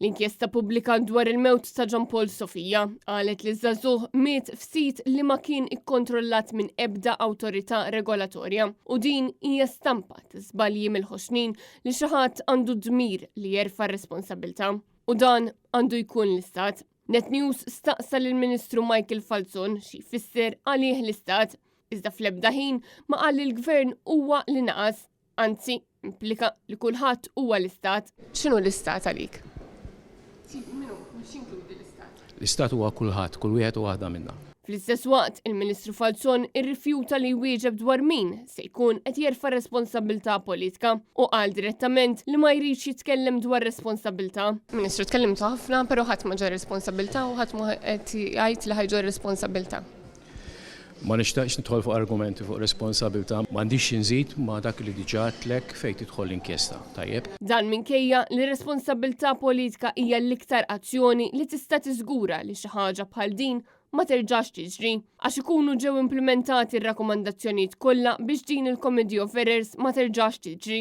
L-inkjesta pubblika dwar il-mewt ta' John Paul Sofia qalet li ż-żagħżugħ miet f'sit li ma kien ikkontrollat minn ebda awtorità regolatorja u din hija stampa ta' żbalji mill-ħoxnin li xi ħadd għandu dmir li jerfa' r-responsabbiltà. U dan għandu jkun l-Istat. Net News staqsa lill-Ministru Michael Falzon xi jfisser għalih l-Istat, iżda fl-ebda ħin ma qal li l-Gvern huwa li naqas. Anzi, implika li kulħadd huwa l-Istat. X'inhu l-Istat għalik? Min hu? X'jinkludi l-Istat? L-Istat huwa kulħadd, kull wieħed u waħda minna. Fl-istess waqt, il-Ministru Falzon irrifjuta li jwieġeb dwar min se jkun qed jerfa' responsabbiltà politika u qal direttament li ma jridx jitkellem dwar responsabbiltà. Ministru, tkellimtu ħafna, però ħadd ma ġarr responsabbiltà u ħadd mhu qed jgħid li ħa jġorr responsabbiltà. Ma nixtaqx nidħol fuq argumenti fuq responsabilità. M'għandix xi nżid ma' dak li diġà għedtlek fejn tidħol l-inkjesta. Tajjeb? Dan minkejja li responsabbiltà politika hija l-iktar azzjoni li tista' tiżgura li xi ħaġa bħal din ma terġax tiġri, għax ikunu ġew implimentati r-rakkomandazzjonijiet kollha biex din il-comedy of errors ma terġax tiġri.